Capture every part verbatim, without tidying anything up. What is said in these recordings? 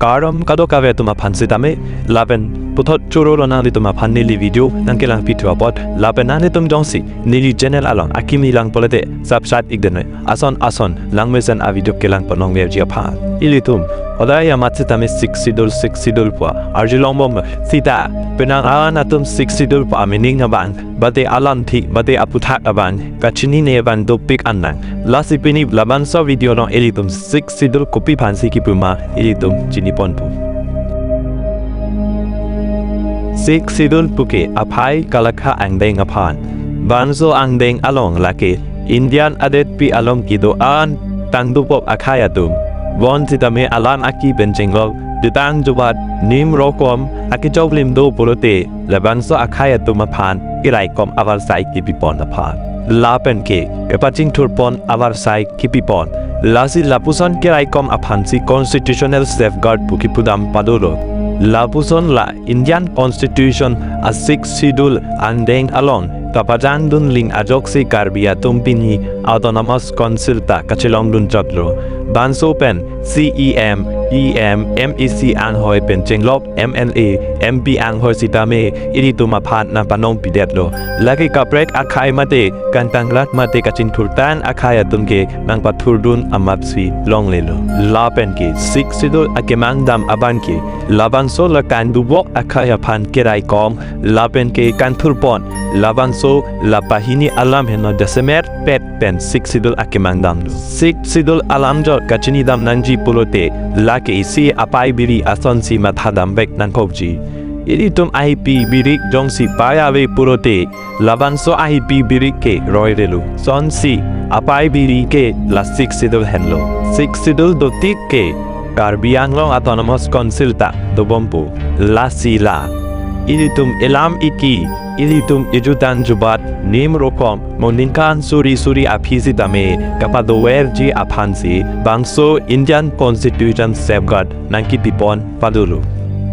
Kardom kadokave atum aphan sitame, lapen puthot choro lo nanglitum aphan neli video nangkelangpi thu apot, lapen nanglitum jongsi neli channel along akimi lang pulote subscribe ik dene. Ason ason langmesen a video kelang pon longverji aphan. Ilitum hodai amat sitame Sixth Schedule, Sixth Schedule pu arjulongbom sita, penang an atum Sixth Schedule pu a-meaning abang, mate alamthe, mate aputhak abang kachinine abang dopik an nang. Lasi pini labangso video along ilitum Sixth Schedule kopi aphansi kipu ma ilitum chiniponpo. Sixth Schedule puke aphai Kalaka angdeng aphan. Bangso angdeng along lake Indian adetpi along kedo-an tangdupop akhei atum, bonsitame alam aki pen chenglok, jutang jubat, nim rokom akechoklim do pulote, labangso akhei atum aphan keraikom avarsai kipipon aphan, lapen ke kepachingthurpon avarsai kipipon. Lasi lapuson keraikom aphansi constitutional safeguard pu kipudam padolo. Lapuson la Indian Constitution a-Sixth Schedule angdeng along kapajangdun ling ajoksi Karbi atum pini Autonomous Council ta kachelongdun chotlo. Bangso pen C E M, E M, M A C anghoi pen chenglok M L A, M P anghoi sitame ilitum aphan nangpanongpidetlo. Lake kaprek akhei mate kangtangrat mate kachingthurtang akhei atum ke nangpathurdun amatsi longlelo. Lapen ke Sixth Schedule akemang dam abang ke labangso la kangdubok akhei aphan keraikom lapen ke kangthurpon, labangso la pahini alam henlo jasemet pet pen Sixth Schedule akemang damlo. Sixth Schedule alam jor kachinidam nangji pulote, lake isi apai biri asonsi mathadam vek nangkokji. Ilitum ahipi biri jongsi pai ave pulote, labangso ahipi biri ke roirelo. Sonsi apai biri ke la Sixth Schedule henlo. Sixth Schedule dotik ke Karbi Anglong Autonomous Council ta dobompo. Lasi la ilitum elam iki, ilitum ejutang jubat, nim rokom, mo ningkan suri suri aphi sitame kapadoverji aphansi bangso Indian Constitution safeguard nangkipipon padolo.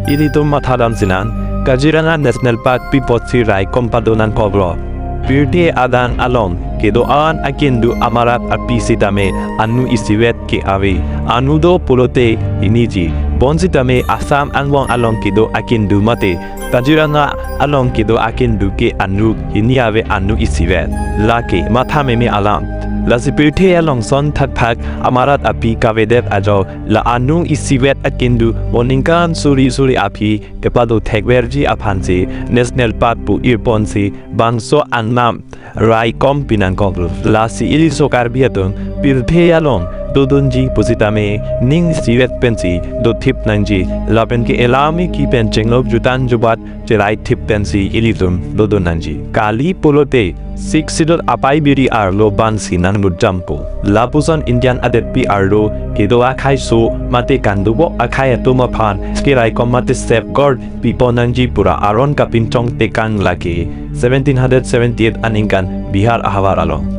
Ilitum mathadam sinan, Kaziranga National Park pi apotsi raikom pado nangkoklo. Pirthe adang along kedo-an akindu amarat api sitame anu isivet ke ave. Anu do pulote hiniji. Bonsitame Assam angbong along kedo akindu mate Kaziranga along kedo akindu ke anu hini ave, anu isivet. Lake matha meme alam. Lasi pirthe along son thakthak amarat api kavedet ajok la anu isivet akindu mo ningkan suri suri aphi kepado thekverji aphansi National Park pu irponsi bangso angnam raikom pinangkoklo. Lasi ili so Karbi atum pirthe along dodunji pusitame ning isivet pensi dothip nangji, lapen ke elam iki pen chenglok jutang jubat cheraithip pensi ilitum dodun nangji. Kali pulote Sixth Schedule apai biri arlo bansi nanglut jampo. Lapuson Indian adetpi arlo kedo akhei so mate kangdubok akhei atum aphan keraikom mate safeguard pipon nangji pura aron kapinchong tekang lake seventeen hundred seventy-eight aningkan Bihar ahavar along.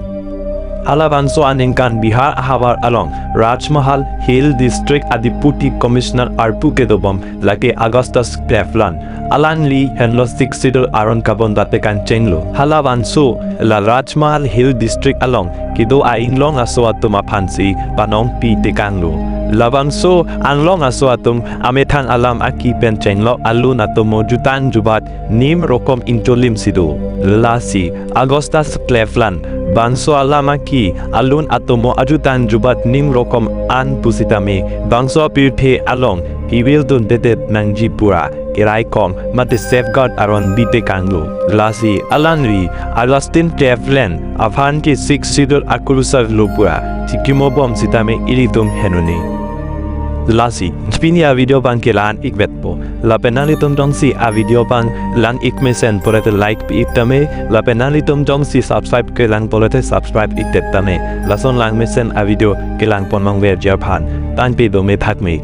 Halabangso aningkan Bihar ahavar along Rajmahal Hill District a-Deputy Commissioner arpu kedobom lake Augustus Cleveland. Alangli henlo Sixth Schedule aron kabonta tekang chenglo. Halabangso la Rajmahal Hill District along kedo a-inglong aso atum aphansi panongpi tekanglo. Labangso anglong aso atum amethang alam aki pen chenglok alun atomo jutang jubat nim rokom ingcholimsi do. Lasi Augustus Cleveland bangso alam aki alun atomo ajutang jubat nim rokom an pusitame bangso pirthe along hibil dundedet nangji pura keraikom mate safeguard aron bitekanglo. Lasi alangli Augustine Cleveland aphan ke Sixth Schedule akurusar lo pura thikimo bom sitame ilitum henone. Lasi pini a-video abang ke la-an ikvetpo. Lapen nanglitum jongsi a-video abang lang ik mesen pulote like pi ik tame, lapen nanglitum jongsi subscribe kelang pulote subscribe ikdet tame. Lason lang mesen a-video kelang pon longverji aphan tangpi dome thakme.